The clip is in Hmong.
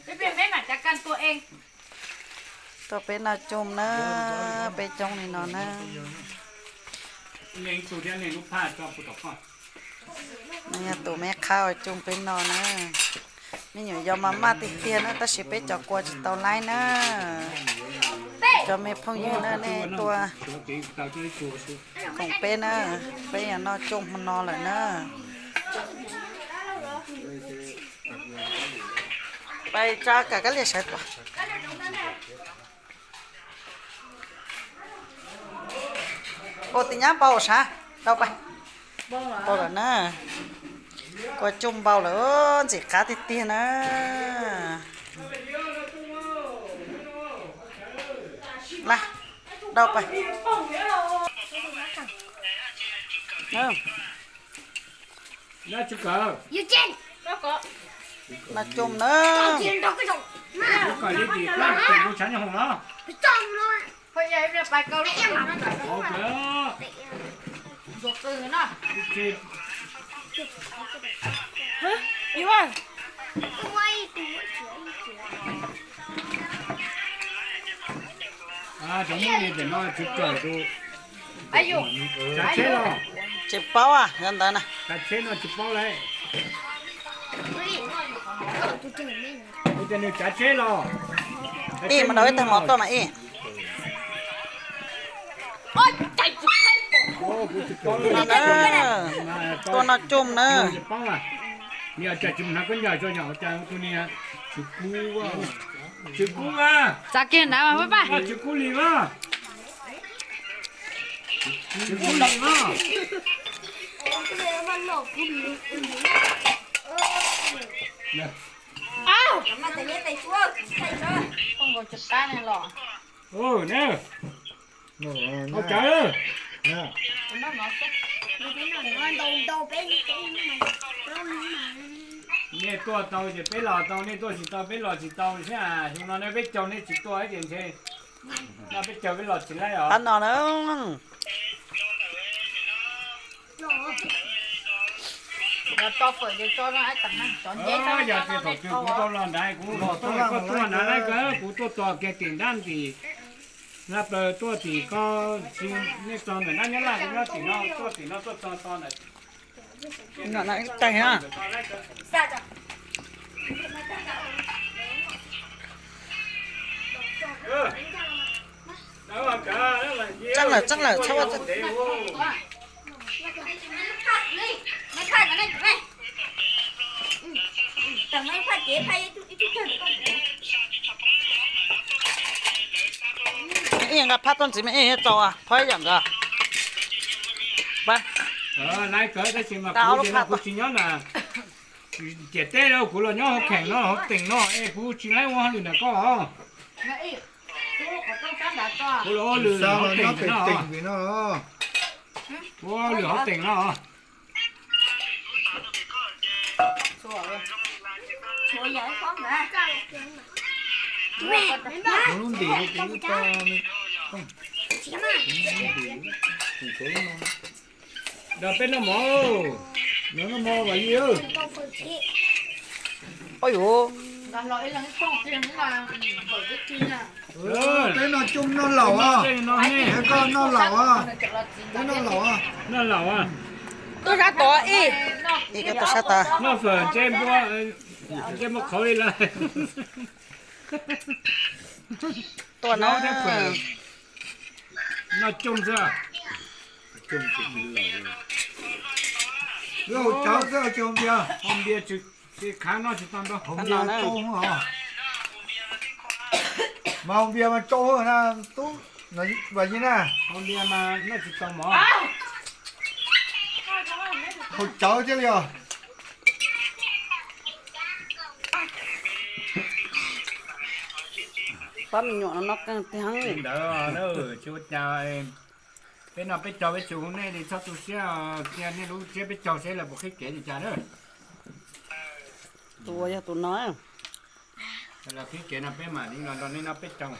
Tuaj peb noj coob na, peb coob li no na. Nws yog tus me qhab uas coob peb no na. Me nyuam yaus mas maj tiag tiag na, tab sis peb cov kua tsis tau laib na. Cov me phooj ywg na, nej tuaj koom peb na, peb yog noj coob hmo no lawm na. Pais tsa kam kab lias sawv tuaj. Ua tis nyab npau sav, tau pais. Npau lawm na. Kua coob npau lawm, ntxim qab tiag tiag na. Laj, dau pais. Noj coob na. Cov muaj li ntawm no tsis kawm tus, tsav tsheb los? Tsis paub, yog ntawd na. Tsav tsheb no tsis paub lawm. Ib, nws tsav tsheb los? Ib, mas dau ib tag mov tuaj mas ib. Tuaj noj coob na. Tsis kub, tsis kub li mas. Ua cawv. Nej tuaj tau ces peb los tau, nej tuaj tsis tau peb los tsis tau thiab. Xyoo no nej peb caug nej tsis tuaj ces ntshe no peb caug peb los tsis laib os. Qab no na. Yog tias thaum twg kuv tau los ntawd kuv tuaj koj tuaj na, kuv tuaj tos kiag tim nrab tim, na plaws tuaj tim ko, nej txog ntawm nrab nyob laj kuv nyob tim no, tuaj tim no tuaj txog to ntawm. Tais na. Txeeb lawm, txeeb lawm, txhob ua txeeb. Ib nqa phab tuaj ntxiv me ib tau phab ib yam nkaus. Laiv kawg tab sis mas kuv ces no kuv tsis nyob na. Ciam teb kuv los nyob hauv kheem no hauv teem no es kuv tsis laib ua hauj lwm ntawm koj os. Kuv los ua hauj lwm hauv teem no. Kuv ua hauj lwm hauv teem no. Lub ntim rau kuv ib tog. Nrog peb noj mov. Noj mov Vam Yig. Peb noj coob noj laus os. Koj noj laus os. Peb noj laus os. Tub sab tod ib. Ib koj tub sab tod. Noj fawm ntsej muag, ntsej muag qhauv li lawm. Tuaj na. Noj coob xwb. Haus cawv xwb tsis haus npias. Haus npias tsis khav noj tsis tau ntau. Haus npias tsau os. Mas haus npias mas tsau na, tub Vam Yig na. Haus npias mas noj tsis tau mov. Haus cawv thiaj li os. Pab me nyuam no noj qeej tiag. Ntawd tsis ua cas, peb noj peb caug peb tsis hu nej li, txhob tu siab, cia nej lub tsiab peb caug seb lawv puas qhib kev li cas na. Tus uas yog tus no, lawv qhib kev no peb mam li los nrog nej noj peb caug.